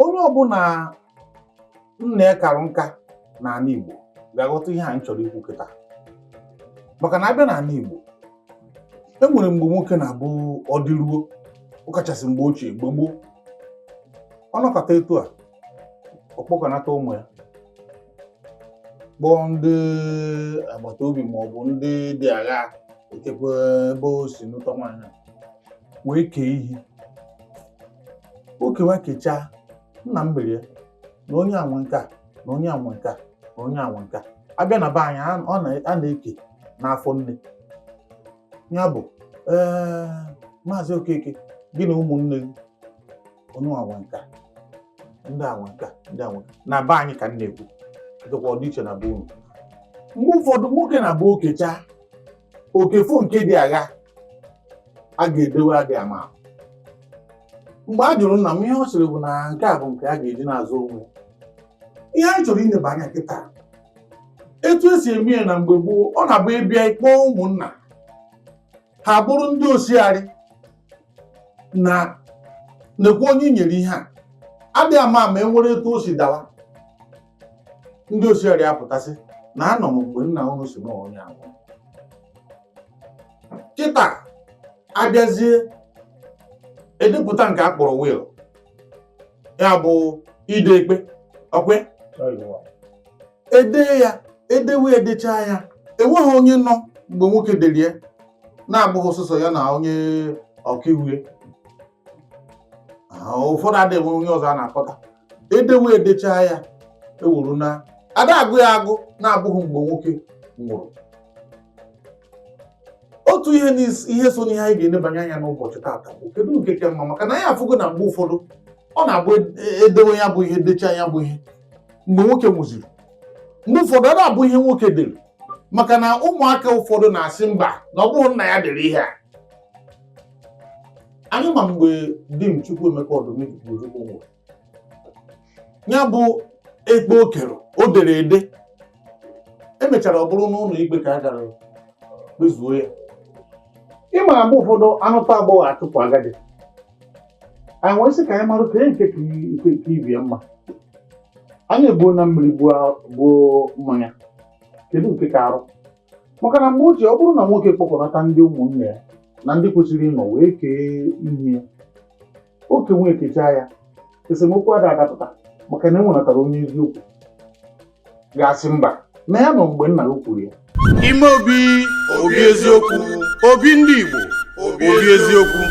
Onye ọbụla nna ya karụ nka n'ala Igbo ga-aghọta ihe a m chọrọ ikwu kịta, maka na abịa n'ala Igbo, e nwere mgbe nwoke na-abụ ọ dịruo, ọkachasị mgbe ochie, mgbe gboo, ọ nọkọta etu a, ọ kpọkọnata ụmụ ya, kpọọ ndị agbata obi ma ọ bụ ndị dị agha, ekekwe ebe o si nụta nwaanyị a, wee kee ihe o kewa kechaa. Nna m mere ya na onye anwe nke a, na onye anwe nke a, na onye anwe nke a. Abịa na be anyị, a na-eke n'afọ nne ya bụ ee Maazị Okeke, gị na ụmụnne gị, onye anwe nke a, ndị anwe nke a, ndị anwe nke a. Na be anyị ka m na-ekwu, dịkwa ọdịiche na be unu. Mgbe ụfọdụ, nwoke na-abụ okechaa okefo nke dị agha a ga-edewe adị ama ama. Mgbe a jụrụ nna m, ihe ọ sịrị bụ na nke a bụ nke a ga-eji na-azụ onwe ya. Ihe anyị chọrọ ineba anya kịta, etu esi eme ya na mgbe gboo, ọ na-abụ ịbịa ịkpọọ ụmụnna ha bụrụ ndị osighari na nekwa onye i nyere ihe a, adịghị ama ama enwere etu o si dawa, ndị osighari apụtasị na anọ m mgbe nna unu si na onye ahụ. Kịta abịazie edepụta nke a kpọrọ will, ya bụ ide ekpe ọkwe ede ya, edewe, edecha ya, enweghị onye nọ mgbe nwoke dere ya na-abụghị sọsọ ya na onye ọkaiwu ya. Ụfọdụ adịghị enwe onye ọzọ a na-akpọta. Edewe, edecha ya, ewuru na ada agụ ya agụ na-abụghị mgbe nwoke nwụrụ. Otu ihe ihe so n'ihe anyị ga-enebanye anya n'ụbọchị taata bụ kedu nke ka mma, maka na anyị afụgo na mgbe ụfọdụ ọ na-abụ edewe ya bụ ihe, decha ya bụ ihe, mgbe nwoke nwụziri, mgbe ụfọdụ ọ na-abụ ihe nwoke dere, maka na ụmụaka ụfọdụ na-asị mba, na ọ bụghị nna ya dere ihe a. Anyị ma mgbe di m Chukwuemeka Odumegwu Ojukwu nwụrụ, ya bụ ekpe o kere o dere ede, emechara ọ bụrụ n'ụlọ ikpe ka a gara kpezuo ya. Ịma na mgbe ụfọdụ anụta agbọghọ achụpụ agadi, anyị nwee sị ka anyị mara ka nke ka ibie mma. Anyị egbuo na mmiri gbuo mmanya, kedu nke ka arụ? Maka na mgbe ochie, ọ bụrụ na nwoke kpọkọnata ndị ụmụnne ya na ndị kwesịrị ịnọ wee kee ihe ya, oke nwee kechaa ya, esemokwu ada adapụta, maka na enwenatara onye eziokwu ga-asị mba, na ya nọ mgbe nna ya kwuru ya. Ime obi, obi eziokwu, obi ndị Igbo, obi eziokwu.